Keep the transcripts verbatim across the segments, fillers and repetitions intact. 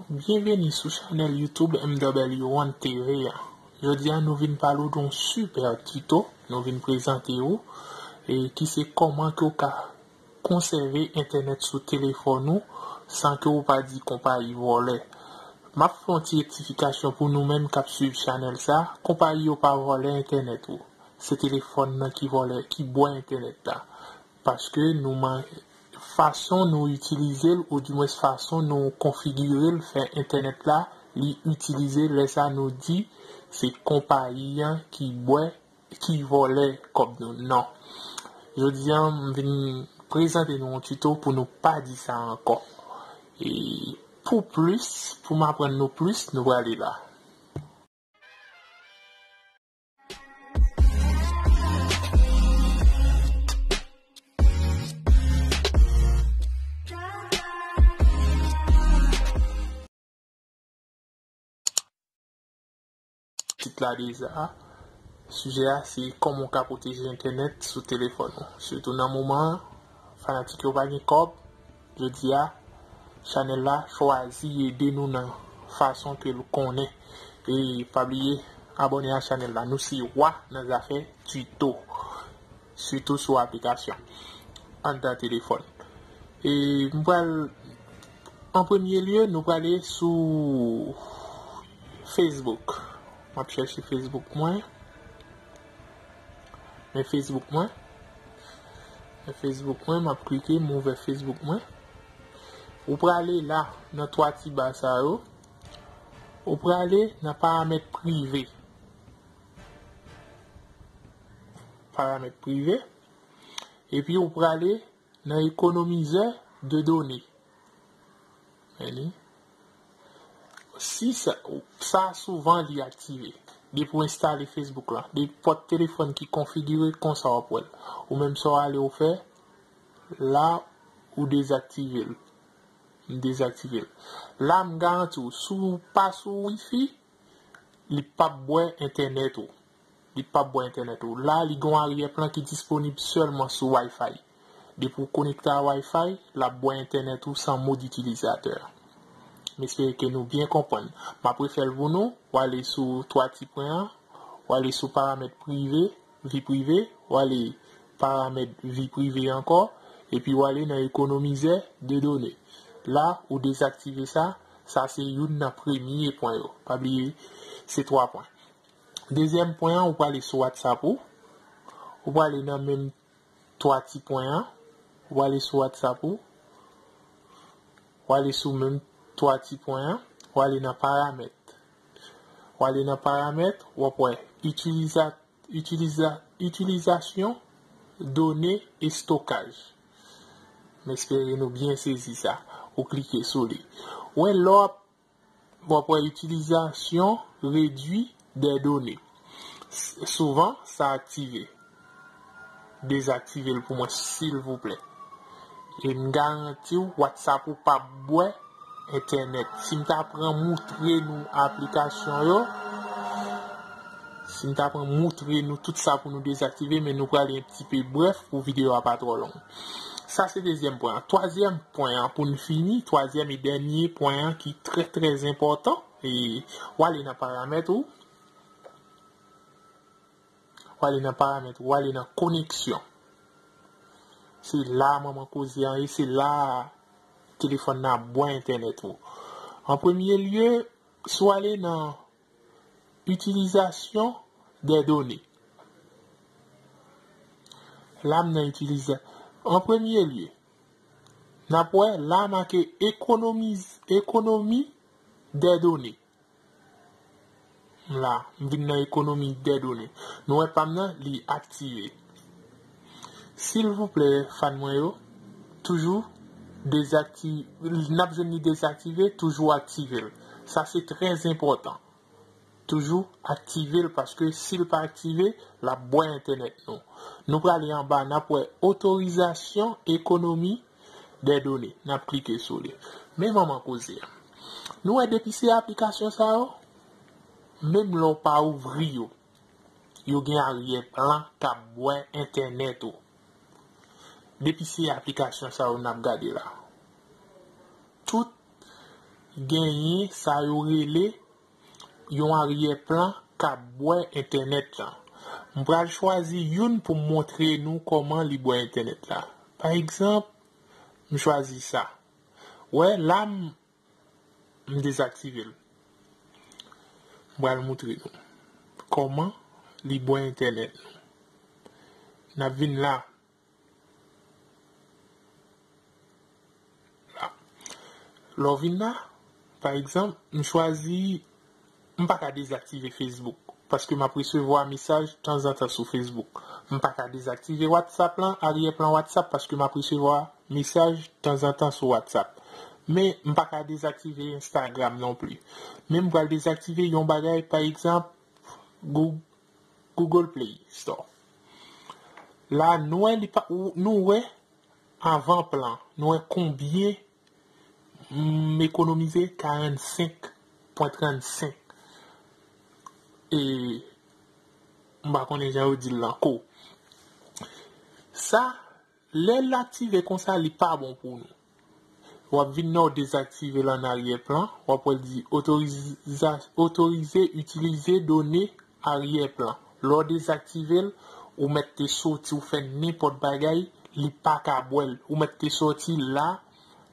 Byenveni sou chanèl YouTube M W One T V a. Jodi a nou vin pale w de yon sipè tito, nou vin prezante w, e ki se kòman ke w ka konsève entènèt sou telefòn ou san ke w pa di konpayi vòlè. M ap fè yon ti rektifikasyon pou nou menm k ap swiv chanèl sa, konpayi yo pa vòlè entènèt ou. Se telefòn nan ki vòlè, ki bwè entènèt la. Paske nou man-, fason nou itilize l, oudimwens fason nou konfigire l, fè entènèt la, li itilize, lè sa nou di se konpayi an ki bwè, ki vòlè kòb nou. Non. Jodi a, m vin prezante nou yon tito pou nou pa di sa ankò. E pou plis, pou m aprann nou plis, nou prale la. Tit la deja, sijè a se kòman w ka pwoteje entènèt sou telefòn ou. Sitou nan moman an, fanatik yo pa gen kòb, jodi a, chanèl la chwazi ede nou nan fason ke l konnen. E pa bliye abòne a chanèl la. Nou se wa nan zafè tito, sitou sou aplikasyon anndan telefòn. E m pral, an premye lye, nou prale sou Facebook. M ap chèche Facebook mwen. Men Facebook mwen. Men Facebook mwen, m ap klike, m ouvè Facebook mwen. Ou prale la, nan twa ti ba sa yo. Ou prale nan paramèt prive. Paramèt prive. Epi ou prale nan ekonomizè de done. Men li. Si sa, sa souvan li aktive. Depi w enstale Facebook la, nenpòt telefòn ki konfigire konsa w ap wè l. Ou menm sa w ale w fè, la ou dezaktive l. M dezaktive l. La m garanti w, si w pa sou Wi-Fi, li p ap bwè entènèt ou. Li p ap bwè entènèt ou. La, li gen yon aryè plan ki disponib sèlman sou Wi-Fi. Depi w konekte a Wi-Fi, l ap bwè entènèt ou san mo d itilizatè. M espere ke nou byen konprann. M ap refè l pou nou. W ale sou twa ti pwen an. W ale sou paramèt prive, vi prive. W ale paramèt vi prive ankò. Epi w ale nan ekonomizè de done. La, ou dezaktive sa. Sa se youn nan premye pwen yo. Pa bliye, se twa pwen. Dezyèm pwen an, ou prale sou WhatsApp ou. Ou prale nan menm twa ti pwen an. Ou prale sou WhatsApp ou. Ou ale sou menm twa ti pwen an. Ou ale nan paramèt. Ou ale nan paramèt, w ap wè itiliza-, itiliza-, itilizasyon done estokaj. M espere nou byen sezi sa. Ou klike sou li. Ou wè lè w ap W ap wè itilizasyon redui dè done. S-, souvan, sa aktive. Dezaktive l pou mwen, silvouplè. E m garanti w, WhatsApp ou p ap bwè entènèt. Si m ta pran moutre nou aplikasyon yo, si m ta pran moutre nou tout sa pou nou dezaktive, men nou prale yon ti pe brèf pou videyo a pa twò long. Sa se dezyèm pwen an. Twazyèm pwen an, pou n fini, twazyèm e dènye pwen an ki trè, trè enpòtan, e w ale nan paramèt ou, w ale nan paramèt ou, w ale nan koneksyon. Se la manman koze an ye, se la telefòn nan ap bwè entènèt ou. An premye lye, si w ale nan itilizasyon dè done. La m nan itiliza-, an premye lye, n ap wè la make ekonomiz-, ekonomi dè done. La, m vin nan ekonomi dè done. Nou wè pa m nan, li aktive. Silvouplè, fan mwen yo, toujou dezakti-, n ap jwenn li dezaktive, toujou aktive l. Sa se trè enpòtan. Toujou aktive l, paske si l pa aktive, l ap bwè entènèt nou. Nou prale anba, n ap wè otorizasyon ekonomi dè done. N ap klike sou li. Men manman koze a. Nou wè depi se aplikasyon sa yo, menm lè w pa ouvri yo, yo gen aryè plan k ap bwè entènèt ou. Depi se aplikasyon sa yo n ap gade la. Tout genyen sa yo rele yon aryè plan k ap bwè entènèt lan. M pral chwazi youn pou m montre nou kòman li bwè entènèt la. Pa egzanp, m chwazi sa. Wè, la m, m dezaktive l. M pral montre nou kòman li bwè entènèt nou. N ap vin la. La. Lè w vin la, pa egzanp, m chwazi, m pa ka dezaktive Facebook, paske m ap resevwa mesaj tanzantan sou Facebook. M pa ka dezaktive WhatsApp lan, aryè plan WhatsApp, paske m ap resevwa mesaj tanzantan sou WhatsApp. Men, m pa ka dezaktive Instagram non pli. Men m pral dezaktive yon bagay, pa egzanp, Goo-, Google Play Store. La, nou wè li pa, ou, nou wè avan plan, nou wè konbyen m ekonomize, karannsenk pwen trannsenk. E m pa konnen jan yo di l ankò. Sa, lè l aktive konsa, li pa bon pou nou. W ap vin nan w dezaktive l an aryè plan, w ap wè l di otoriza-, otorize itilize done aryè plan. Lè w dezaktive l, ou mèt te soti, ou fè nenpòt bagay, li pa ka bwè l. Ou mèt te soti la,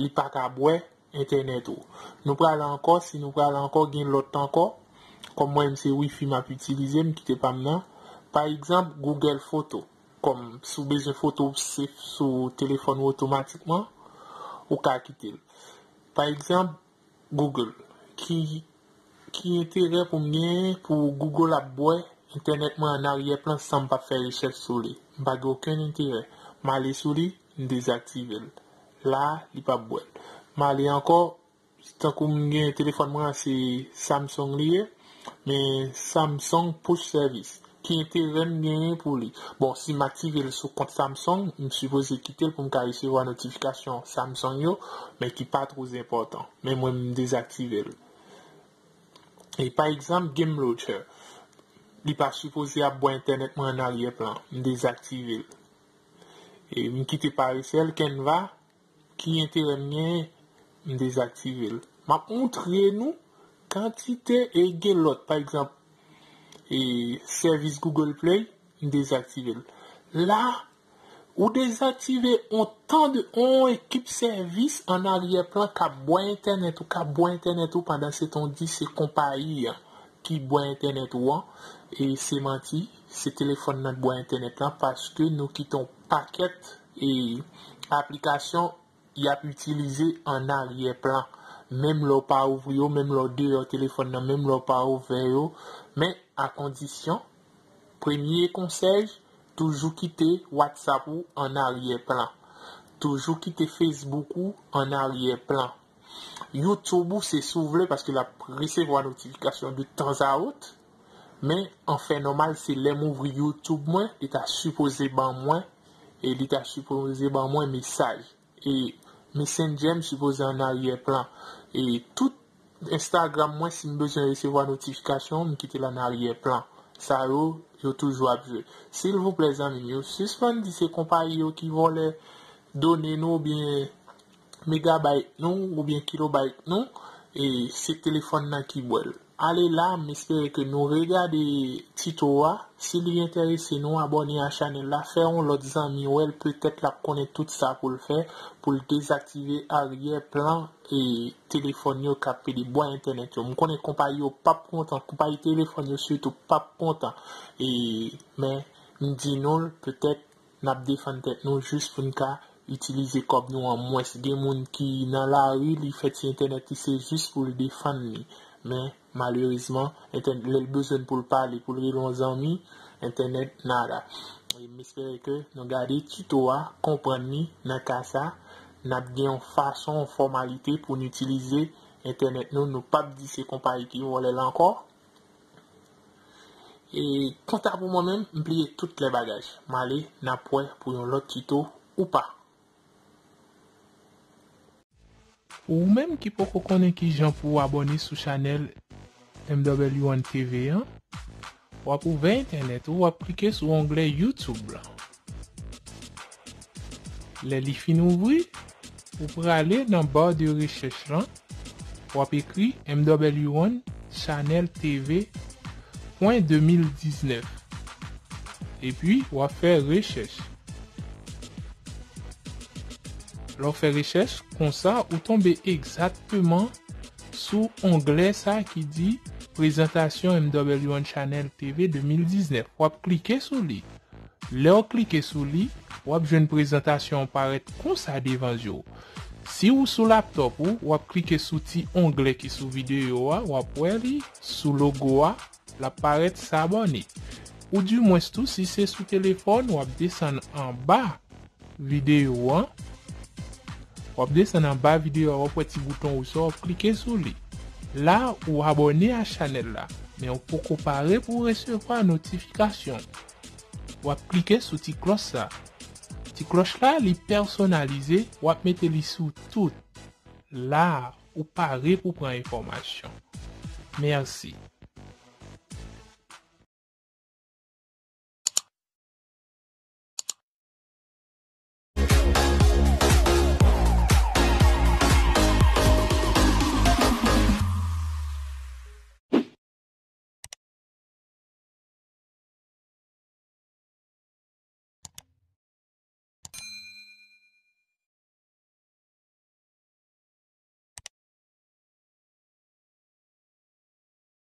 li pa ka bwè entènèt ou. Nou prale ankò, si nou prale ankò, gen lòt ankò. Kòm mwen menm se Wi-Fi m ap itilize, m kite pa m nan. Pa egzanp, Google Photo. Kòm si w bezwen foto w save sou telefòn ou otomatikman, ou ka kite l. Pa egzanp, Google. Ki, ki enterè pou m genyen pou Google ap bwè entènèt mwen an aryè plan san m pa fè rechèch sou li? M pa gen okenn enterè. M ale sou li, m dezaktive l. La, li p ap bwè l. M ale ankò, tankou m gen telefòn mwen an, se Samsung li ye, men Samsung push service. Ki enterè m genyen pou li? Bon, si m aktive l sou kont Samsung, m sipoze kite l pou m ka resevwa notifikasyon Samsung yo, men ki pa twò enpòtan. Men mwen, m dezaktive l. E pa egzanp, Game Launcher. Li pa sipoze ap bwè entènèt mwen an aryè plan. M dezaktive l. E m kite Parasol, Canva, ki enterè m genyen, m dezaktive l. M ap montre nou kantite e gen lòt, pa egzanp, e sèvis Google Play, m dezaktive l. La, ou dezaktive on tan de, on ekip sèvis an aryè plan k ap bwè entènèt ou, k ap bwè entènèt ou pandan se tan w di se konpayi an ki bwè entènèt ou an, e se manti, se telefòn nan k bwè entènèt lan, paske nou kite on pakèt e aplikasyon y ap itilize an aryè plan. Menm lè w pa ouvri yo, menm lè w deyò telefòn nan, menm lè w pa ouvè yo, men a kondisyon, premye konsèy, toujou kite WhatsApp ou an aryè plan. Toujou kite Facebook ou an aryè plan. YouTube ou se si w vle, paske l ap resevwa notifikasyon de tanzawòt, men an fè nòmal, se lè m ouvri YouTube mwen, li ta sipoze ban mwen, e li ta sipoze ban mwen mesaj. E Messenger m sipoze an aryè plan. E tout Instagram mwen, si m bezwen resevwa notifikasyon, m kite l an aryè plan. Sa yo, yo toujou ap jwe. Silvouplè, zanmi m yo, sispann di se konpayi yo ki vòlè done nou oubyen megabayt nou oubyen kilobayt nou, e se telefòn nan ki bwè l. Ale la, m espere ke nou regade tito a. Si li enterese nou, abòne a chanèl la, fè yon lòt zanmi wè l, petèt l ap konnen tout sa pou l fè, pou l dezaktive aryè plan e telefòn yo k ap pede bwè entènèt yo. M konnen konpayi yo p ap kontan, konpayi telefòn yo sitou p ap kontan. E, men, m di nou l, petèt n ap defann tèt nou jis pou n ka itilize kòb nou an mwens. Gen moun ki nan lari, li fè ti entènèt li, se jis pou l defann li. Men, malerezman, entè-, lè l bezwen pou l pale, pou l rele yon zanmi, entènèt nada. E m espere ke nou gade tito a, konprann li. Nan ka sa, n ap gen yon fason, yon fòmalite pou n itilize entènèt nou. Nou p ap di se konpayi ki vòlè l ankò. E kanta pou mwen menm, m pliye tout lè bagaj. M ale, n ap wè pou yon lòt tito ou pa. Ou menm ki poko konnen kijan pou w abòne sou chanèl M W one T V an, w ap ouvè entènèt ou, w ap klike sou onglè YouTube lan. Lè li fin ouvri, ou prale nan ba de rechèch lan, w ap ekri M W one Channel T V pwen de mil diznèf. Epi, w ap fè rechèch. Lè w fè rechèch, konsa, ou tonbe egzakteman sou onglè sa ki di Prezantasyon M W one Channel T V de mil diznèf. W ap klike sou li. Lè w klike sou li, w ap jwenn prezantasyon an parèt konsa devan zye w. Si w sou laptòp ou, w ap klike sou ti onglè ki sou videyo a, w ap wè li sou logo a, l ap parèt s'abonner. Ou dimwens tou, si se sou telefòn, w ap desann anba videyo an. W ap desann anba videyo a, w ap wè ti bouton wouj sa, w ap klike sou li. La, ou abòne a chanèl la, men ou poko pare pou w resevwa notifikasyon. W ap klike sou ti klòch sa. Ti klòch la, li pèsonalize, w ap mete li sou tout. La, ou pare pou pran enfòmasyon. Mèsi.